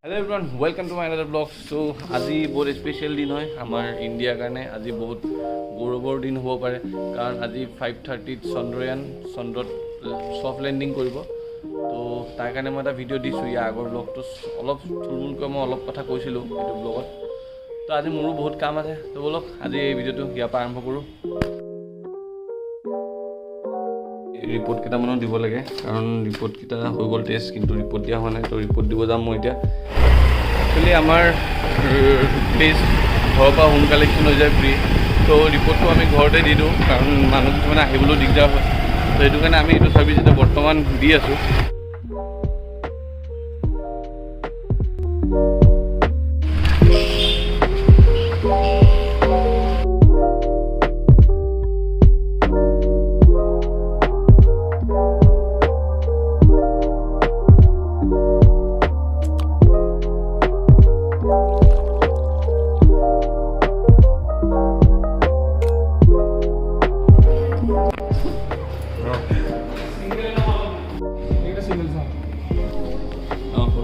Hello everyone, welcome to my another vlog. So আজি বহুত special দিন হয় আমাৰ ইণ্ডিয়াৰ কাৰণে। আজি বহুত গৌৰৱৰ দিন হ'ব পাৰে, কাৰণ আজি 5:30 চন্দ্ৰয়ান চন্দ্ৰত ছফ্ট লেণ্ডিং কৰিব। তো তাৰ কাৰণে মই এটা ভিডিঅ' দিছোঁ। ইয়াৰ আগৰ ব্লগটো অলপ থুলমূলকৈ মই অলপ কথা কৈছিলোঁ এইটো ব্লগত। তো আজি মোৰো বহুত কাম আছে, তো ব'লক আজি এই ভিডিঅ'টো ইয়াৰ পৰা আৰম্ভ কৰোঁ। ৰিপৰ্ট কেইটামানো দিব লাগে, কাৰণ ৰিপৰ্টকেইটা হৈ গ'ল টেষ্ট, কিন্তু ৰিপৰ্ট দিয়া হোৱা নাই। তো ৰিপৰ্ট দিব যাম মই এতিয়া। একচুৱেলি আমাৰ টেষ্ট ঘৰৰ পৰা হোম কালেকশ্যন হৈ যায় ফ্ৰী। তো ৰিপৰ্টটো আমি ঘৰতে দি দিওঁ, কাৰণ মানুহ কিছুমানে আহিবলৈও দিগদাৰ হয়। তো সেইটো কাৰণে আমি এইটো ছাৰ্ভিচ এতিয়া বৰ্তমান দি আছোঁ।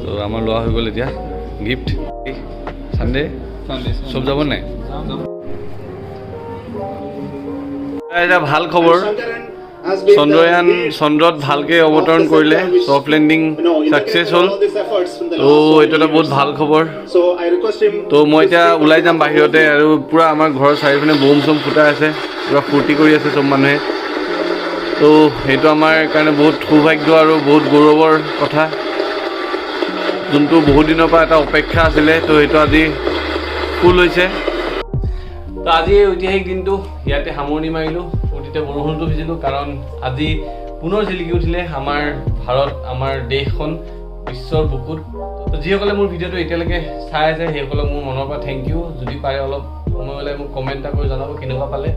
তো আমাৰ লোৱা হৈ গ'ল এতিয়া গিফ্ট। চানডে চব যাব নাই? এটা ভাল খবৰ, চন্দ্ৰয়ান চন্দ্ৰত ভালকৈ অৱতৰণ কৰিলে, ছফ্ট লেণ্ডিং ছাকচেছ হ'ল। তো এইটো এটা বহুত ভাল খবৰ। তো মই এতিয়া ওলাই যাম বাহিৰতে, আৰু পূৰা আমাৰ ঘৰৰ চাৰিওপিনে বোম চোম ফুটাই আছে, পূৰা ফূৰ্তি কৰি আছে চব মানুহে। তো সেইটো আমাৰ কাৰণে বহুত সৌভাগ্য আৰু বহুত গৌৰৱৰ কথা, যোনটো বহুত দিনৰ পৰা এটা অপেক্ষা আছিলে, তো সেইটো আজি ফুল হৈছে। তো আজি এই ঐতিহাসিক দিনটো ইয়াতে সামৰণি মাৰিলোঁ। ফূৰ্তিতে বৰষুণতো ভিজিলোঁ, কাৰণ আজি পুনৰ জিলিকি উঠিলে আমাৰ ভাৰত, আমাৰ দেশখন বিশ্বৰ বুকুত। তো যিসকলে মোৰ ভিডিঅ'টো এতিয়ালৈকে চাই আছে, সেইসকলক মোৰ মনৰ পৰা thank U. যদি পাৰে অলপ সময় ওলাই মোক কমেণ্ট এটা কৰি জনাব কেনেকুৱা পালে।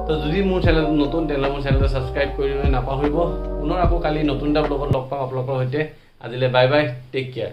তো যদি মোৰ চেনেলটো নতুন, তেনেহ'লে মোৰ চেনেলটো ছাবস্ক্ৰাইব কৰি দিবলৈ নাপাহৰিব। পুনৰ আকৌ কালি নতুন এটা ব্লগত লগ পাম আপোনালোকৰ সৈতে। আজিলৈ বাই বাই, টেক কেয়াৰ।